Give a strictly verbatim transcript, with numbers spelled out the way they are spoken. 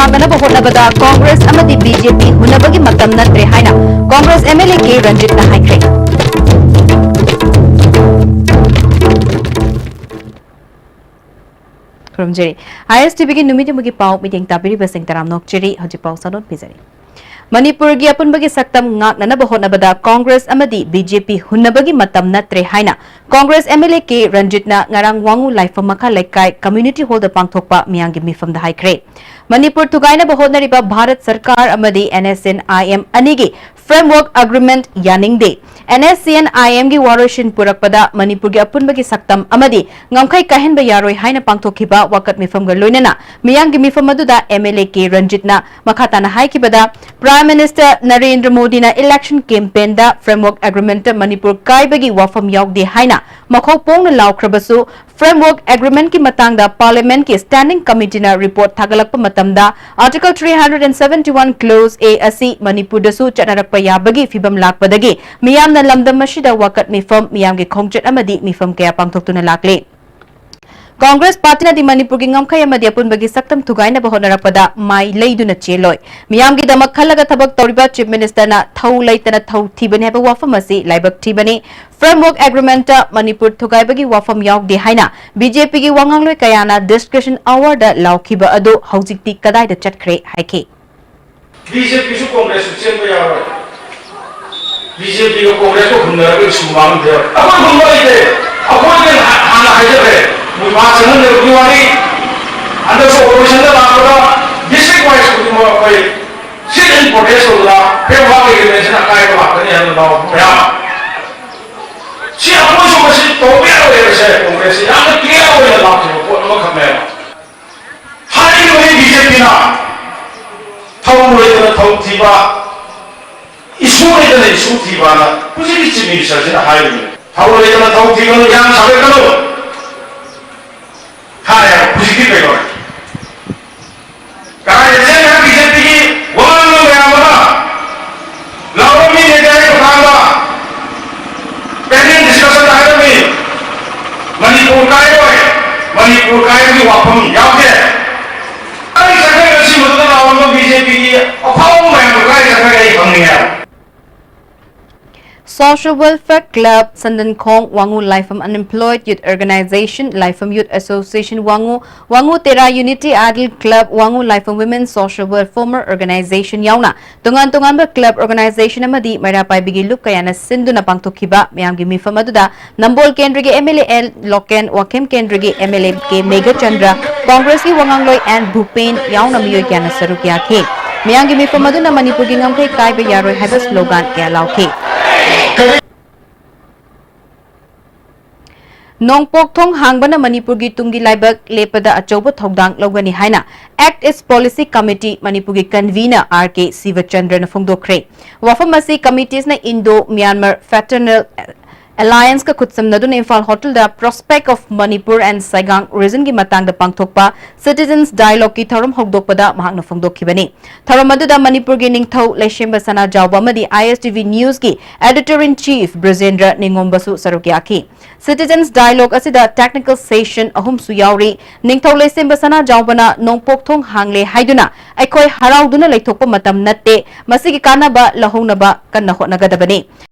ꯂꯥꯛꯅꯅꯕ ꯍꯣꯠꯅꯕꯗ ꯀꯣꯡꯒ꯭ꯔꯦꯁ ꯑꯃꯗꯤ B J ꯄꯤ ꯍꯨꯟꯅꯕꯒꯤ ꯃꯇꯝ ꯅꯠꯇ꯭ꯔꯦ ꯍꯥꯏꯅ Congress M L A K ꯔꯟꯖꯤꯠꯅ ꯍꯥꯏꯈ꯭ꯔꯦ꯫ ꯈꯨꯔꯨꯝꯖꯔꯤ꯫ ꯑꯥꯏ ꯑꯦꯁ ꯇꯤ ꯚꯤꯒꯤ ꯅꯨꯃꯤꯠ ꯑꯃꯒꯤ ꯄꯥꯎ ꯃꯤꯠꯌꯦꯡ ꯇꯥꯕꯤꯔꯤꯕꯁꯤꯡ ꯇꯔꯥꯝꯅ ꯑꯣꯛꯆꯔꯤ꯫ ꯍꯧꯖꯤꯛ ꯄꯥꯎ ꯁꯥꯗꯣꯟ ꯄꯤꯖꯔꯤ꯫ ꯃꯅꯤꯄꯨꯔꯒꯤ ꯑꯄꯨꯟꯕꯒꯤ ꯁꯛꯇꯝ ꯉꯥꯛꯅꯅꯕ ꯍꯣꯠꯅꯕꯗ ꯀꯣꯡꯒ꯭ꯔꯦꯁ ꯑꯃꯗꯤ ꯕꯤ ꯖꯦ ꯄꯤ ꯍꯨꯟꯅꯕꯒꯤ ꯃꯇꯝ ꯅꯠꯇ꯭ꯔꯦ ꯍꯥꯏꯅ Congress M L A K ꯔꯟꯖꯤꯠꯅ ꯉꯔꯥꯡ ꯋꯥꯉꯨ ꯂꯥꯏꯐꯝ ꯃꯈꯥ ꯂꯩꯀꯥꯏ ꯀꯝꯃ꯭ꯌꯨꯅꯤꯇꯤ ꯍꯣꯜꯗ ꯄꯥꯡꯊꯣꯛꯄ ꯃꯤꯌꯥꯝꯒꯤ ꯃꯤꯐꯝꯗ ꯍꯥꯏꯈ꯭ꯔꯦ꯫ ꯃꯅꯤꯄꯨꯔ ꯊꯨꯒꯥꯏꯅꯕ ꯍꯣꯠꯅꯔꯤꯕ ꯚꯥꯔꯠ ꯁꯔꯀꯥꯔ ꯑꯃꯗꯤ N S N I M ꯑꯅꯤꯒꯤ ꯐ꯭ꯔꯦꯝꯋꯔꯛ ꯑꯦꯒ꯭ꯔꯤꯃꯦꯟꯠ ꯌꯥꯅꯤꯡꯗꯦ꯫ ꯑꯦꯟ ꯑꯦꯁ ꯁꯤ ꯑꯦꯟ ꯑꯥꯏ ꯑꯦꯝꯒꯤ ꯋꯥꯔꯣꯏꯁꯤꯟ ꯄꯨꯔꯛꯄꯗ ꯃꯅꯤꯄꯨꯔꯒꯤ ꯑꯄꯨꯟꯕꯒꯤ ꯁꯛꯇꯝ ꯑꯃꯗꯤ ꯉꯝꯈꯩ ꯀꯥꯏꯍꯟꯕ ꯌꯥꯔꯣꯏ ꯍꯥꯏꯅ ꯄꯥꯡꯊꯣꯛꯈꯤꯕ ꯋꯥꯀꯠ ꯃꯤꯐꯝꯒ ꯂꯣꯏꯅꯅ ꯃꯤꯌꯥꯝꯒꯤ ꯃꯤꯐꯝ ꯑꯗꯨꯗ ꯑꯦꯝ ꯑꯦꯜ ꯑꯦ ꯀꯦ ꯔꯟꯖꯤꯠꯅ ꯃꯈꯥ ꯇꯥꯅ ꯍꯥꯏꯈꯤꯕꯗ, ꯄ꯭ꯔꯥꯏꯝ ꯃꯤꯅꯤꯁꯇꯔ ꯅꯔꯦꯟꯗ꯭ꯔ ꯃꯣꯗꯤꯅ ꯏꯂꯦꯛꯁꯟ ꯀꯦꯝꯄꯦꯟꯗ ꯐ꯭ꯔꯦꯝꯋꯔꯛ ꯑꯦꯒ꯭ꯔꯤꯃꯦꯟꯠꯇ ꯃꯅꯤꯄꯨꯔ ꯀꯥꯏꯕꯒꯤ ꯋꯥꯐꯝ ꯌꯥꯎꯗꯦ ꯍꯥꯏꯅ ꯃꯈꯧ ꯄꯣꯡꯅ ꯂꯥꯎꯈ꯭ꯔꯕꯁꯨ, ꯐ꯭ꯔꯦꯝꯋꯔꯛ ꯑꯦꯒ꯭ꯔꯤꯃꯦꯟꯠꯀꯤ ꯃꯇꯥꯡꯗ ꯄꯥꯔꯂꯤꯌꯥꯃꯦꯟꯠꯀꯤ ꯁ꯭ꯇꯦꯟꯗꯤꯡ ꯀꯃꯤꯇꯤꯅ ꯔꯤꯄꯣꯔꯠ ꯊꯥꯒꯠꯂꯛꯄ ꯃꯇꯝꯗ, Article three hundred and seventy one Clause A ꯑꯁꯤ ꯃꯅꯤꯄꯨꯔꯗꯁꯨ ꯆꯠꯅꯔꯛꯄ ꯌꯥꯕꯒꯤ ꯐꯤꯚꯝ ꯂꯥꯛꯄꯗꯒꯤ ꯃꯤꯌꯥꯝꯅ ꯂꯝꯗꯝ ꯑꯁꯤꯗ ꯋꯥꯀꯠ ꯃꯤꯐꯝ, ꯃꯤꯌꯥꯝꯒꯤ ꯈꯣꯡꯆꯠ ꯑꯃꯗꯤ ꯃꯤꯐꯝ ꯀꯌꯥ ꯄꯥꯡꯊꯣꯛꯇꯨꯅ ꯂꯥꯛꯂꯤ꯫ ꯀꯣꯡꯒ꯭ꯔꯦꯁ ꯄꯥꯔꯇꯤꯅꯗꯤ ꯃꯅꯤꯄꯨꯔꯒꯤ ꯉꯝꯈꯩ ꯑꯃꯗꯤ ꯑꯄꯨꯟꯕꯒꯤ ꯁꯛꯇꯝ ꯊꯨꯒꯥꯏꯅꯕ ꯍꯣꯠꯅꯔꯛꯄꯗ ꯃꯥꯏ ꯂꯩꯗꯨꯅ ꯆꯦꯜꯂꯣꯏ꯫ ꯃꯤꯌꯥꯝꯒꯤꯗꯃꯛ ꯈꯜꯂꯒ ꯊꯕꯛ ꯇꯧꯔꯤꯕ ꯆꯤꯐ ꯃꯤꯅꯤꯁꯇꯔꯅ ꯊꯧ ꯂꯩꯇꯅ ꯊꯧ ꯊꯤꯕꯅꯤ ꯍꯥꯏꯕ ꯋꯥꯐꯝ ꯑꯁꯤ ꯂꯥꯏꯕꯛ ꯊꯤꯕꯅꯤ꯫ ꯐ꯭ꯔꯦꯝꯋꯔꯛ ꯑꯦꯒ꯭ꯔꯤꯃꯦꯟꯠꯇ ꯃꯅꯤꯄꯨꯔ ꯊꯨꯒꯥꯏꯕꯒꯤ ꯋꯥꯐꯝ ꯌꯥꯎꯗꯦ ꯍꯥꯏꯅ ꯕꯤ ꯖꯦ ꯄꯤꯒꯤ ꯋꯥꯉꯥꯡꯂꯣꯏ ꯀꯌꯥꯅ ꯗꯤꯁꯀꯁꯟ ꯑꯋꯥꯔꯗ ꯂꯥꯎꯈꯤꯕ ꯑꯗꯨ ꯍꯧꯖꯤꯛꯇꯤ ꯀꯗꯥꯏꯗ ꯆꯠꯈ꯭ꯔꯦ ꯍꯥꯏꯈꯤ꯫ ꯕꯤ ꯖꯦ ꯄꯤꯁꯨ ꯀꯣꯡꯒ꯭ꯔꯦꯁꯁꯨ ꯆꯦꯟꯕ ꯌꯥꯔꯣꯏ꯫ ꯕꯤ ꯖꯦ ꯄꯤꯒ ꯀꯣꯡꯒ꯭ꯔꯦꯁꯀ ꯍꯨꯟꯅꯔꯒ ꯏꯁꯨ ꯃꯥꯡꯗꯦ꯫ ꯑꯩꯈꯣꯏ ꯍꯨꯟꯕ ꯂꯩꯇꯦ꯫ ꯑꯩꯈꯣꯏꯅ ꯍꯥ-, ꯍꯥꯟꯅ ꯍꯥꯏꯖꯈ꯭ꯔꯦ꯫ ꯃꯣꯏ ꯃꯥ ꯆꯪꯍꯟꯗꯕꯒꯤ ꯋꯥꯅꯤ꯫ ꯍꯟꯗꯛꯁꯨ ꯑꯣꯄꯣꯖꯤꯁꯟꯗ ꯂꯥꯛꯄꯗ district wise ꯈꯨꯗꯤꯡꯃꯛ ꯑꯩꯈꯣꯏ sit in protest ꯇꯧꯗꯅ ꯐ꯭ꯔꯦꯝꯋꯔꯛ ꯑꯦꯒ꯭ꯔꯤꯃꯦꯟꯁꯤꯅ ꯑꯀꯥꯏꯕ ꯉꯥꯛꯇꯅꯤ ꯍꯥꯏꯅ ꯂꯥꯎꯕ ꯃꯌꯥꯝ꯫ ꯁꯤ ꯑꯩꯈꯣꯏꯁꯨ ꯃꯁꯤ ꯇꯧꯕ ꯌꯥꯔꯣꯏ ꯍꯥꯏꯕꯁꯦ ꯀꯣꯡꯒ꯭ꯔꯦꯁꯁꯤ ꯌꯥꯝꯅ clear ꯑꯣꯏꯅ ꯂꯥꯎꯈꯤꯕ ꯄꯣꯠ ꯑꯃꯈꯛꯅꯦꯕ꯫ ꯍꯥꯏꯔꯤꯕ ꯃꯤ ꯕꯤ ꯖꯦ ꯄꯤꯅ ꯊꯧ ꯂꯩꯇꯅ ꯊꯧ ꯊꯤꯕ, ꯏꯁꯨ ꯂꯩꯇꯅ ꯏꯁꯨ ꯊꯤꯕꯅ ꯍꯧꯖꯤꯛꯀꯤ ꯆꯤꯐ ꯃꯤꯅꯤꯁꯇꯔꯁꯤꯅ ꯍꯥꯏꯔꯤꯕꯅꯤ꯫ ꯊꯧ ꯂꯩꯇꯅ ꯊꯧ ꯊꯤꯒꯅꯨ, ꯏꯔꯥꯡ ꯁꯥꯒꯠꯀꯅꯨ ꯍꯥꯏ꯫ ꯍꯧꯖꯤꯛꯇꯤ ꯀꯩꯗꯧꯔꯦ? ꯀꯗꯥꯏꯗ ꯆꯦꯟꯈ꯭ꯔꯦ ꯕꯤ ꯖꯦ ꯄꯤꯒꯤ ꯋꯥꯉꯥꯡꯂꯣꯏ ꯃꯌꯥꯝ ꯑꯃ? ꯂꯥꯎꯔꯝꯃꯤ ꯃꯦꯗꯤꯌꯥꯒꯤ ꯈꯨꯠꯊꯥꯡꯗ꯫ ꯄꯦꯅꯦꯜ ꯗꯤꯁꯀꯁꯟ ꯍꯥꯏꯔꯝꯃꯤ꯫ ꯃꯅꯤꯄꯨꯔ ꯀꯥꯏꯔꯣꯏ, ꯃꯅꯤꯄꯨꯔ ꯀꯥꯏꯕꯒꯤ ꯋꯥꯐꯝ ꯌꯥꯎꯗꯦ꯫ ꯑꯩ ꯆꯠꯈ꯭ꯔꯦ ꯉꯁꯤ ꯃꯗꯨ Social Welfare Club, Sandankhong Wangu Laifam Unemployed Youth Organization, Laifam Youth Association Wangu, Wangu Tera Unity Idol Club, Wangu Laifam Women Social Welfare Former Organization ꯌꯥꯎꯅ ꯇꯣꯉꯥꯟ ꯇꯣꯉꯥꯟꯕ club, organization ꯑꯃꯗꯤ ꯃꯩꯔꯥ ꯄꯥꯏꯕꯤꯒꯤ ꯂꯨꯞ ꯀꯌꯥꯅ ꯁꯤꯟꯗꯨꯅ ꯄꯥꯡꯊꯣꯛꯈꯤꯕ ꯃꯤꯌꯥꯝꯒꯤ ꯃꯤꯐꯝ ꯑꯗꯨꯗ ꯅꯝꯕꯣꯜ ꯀꯦꯟꯗ꯭ꯔꯒꯤ M L A L Loken, Wakhem ꯀꯦꯟꯗ꯭ꯔꯒꯤ M L A K Meghachandra, ꯀꯣꯡꯒ꯭ꯔꯦꯁꯀꯤ ꯋꯥꯉꯥꯡꯂꯣꯏ ꯑꯦꯟ ꯚꯨꯄꯦꯟ ꯌꯥꯎꯅ ꯃꯤꯑꯣꯏ ꯀꯌꯥꯅ ꯁꯔꯨꯛ ꯌꯥꯈꯤ꯫ ꯃꯤꯌꯥꯝꯒꯤ ꯃꯤꯐꯝ ꯑꯗꯨꯅ ꯃꯅꯤꯄꯨꯔꯒꯤ ꯉꯝꯈꯩ ꯀꯥꯏꯕ ꯌꯥꯔꯣꯏ ꯍꯥꯏꯕ slogan ꯀꯌꯥ ꯂꯥꯎꯈꯤ꯫ ꯅꯣꯡꯄꯣꯛ ꯊꯣꯡ ꯍꯥꯡꯕꯅ ꯃꯅꯤꯄꯨꯔꯒꯤ ꯇꯨꯡꯒꯤ ꯂꯥꯏꯕꯛ ꯂꯦꯞꯄꯗ ꯑꯆꯧꯕ ꯊꯧꯗꯥꯡ ꯂꯧꯒꯅꯤ ꯍꯥꯏꯅ Act East Policy Committee ꯃꯅꯤꯄꯨꯔꯒꯤ convener R K ꯁꯤꯕꯆꯟꯗ꯭ꯔꯅ ꯐꯣꯡꯗꯣꯛꯈ꯭ꯔꯦ꯫ ꯋꯥꯐꯝ ꯑꯁꯤ committeesꯅ Indo Myanmar Fraternal Allianceꯀ ꯈꯨꯠꯁꯝꯅꯗꯨꯅ Imphal hotelꯗ Prospect of Manipur and Saigang regionꯒꯤ ꯃꯇꯥꯡꯗ ꯄꯥꯡꯊꯣꯛꯄ Citizens Dialogueꯀꯤ ꯊꯧꯔꯝ ꯍꯧꯗꯣꯛꯄꯗ ꯃꯍꯥꯛꯅ ꯐꯣꯡꯗꯣꯛꯈꯤꯕꯅꯤ꯫ ꯊꯧꯔꯝ ꯑꯗꯨꯗ ꯃꯅꯤꯄꯨꯔꯒꯤ ꯅꯤꯡꯊꯧ ꯂꯩꯁꯦꯝꯕ ꯁꯅꯥꯖꯥꯎꯕ ꯑꯃꯗꯤ I S T V Newsꯀꯤ editor in chief ꯕ꯭ꯔꯖꯦꯟꯗ꯭ꯔ ꯅꯤꯉꯣꯝꯕꯁꯨ ꯁꯔꯨꯛ ꯌꯥꯈꯤ꯫ Citizens Dialogue ꯑꯁꯤꯗ technical session ꯑꯍꯨꯝꯁꯨ ꯌꯥꯎꯔꯤ꯫ ꯅꯤꯡꯊꯧ ꯂꯩꯁꯦꯝꯕ ꯁꯅꯥꯖꯥꯎꯕꯅ ꯅꯣꯡꯄꯣꯛ ꯊꯣꯡ ꯍꯥꯡꯂꯦ ꯍꯥꯏꯗꯨꯅ ꯑꯩꯈꯣꯏ ꯍꯔꯥꯎꯗꯨꯅ ꯂꯩꯊꯣꯛꯄ ꯃꯇꯝ ꯅꯠꯇꯦ, ꯃꯁꯤꯒꯤ ꯀꯥꯟꯅꯕ ꯂꯧꯍꯧꯅꯕ ꯀꯟꯅ ꯍꯣꯠꯅꯒꯗꯕꯅꯤ꯫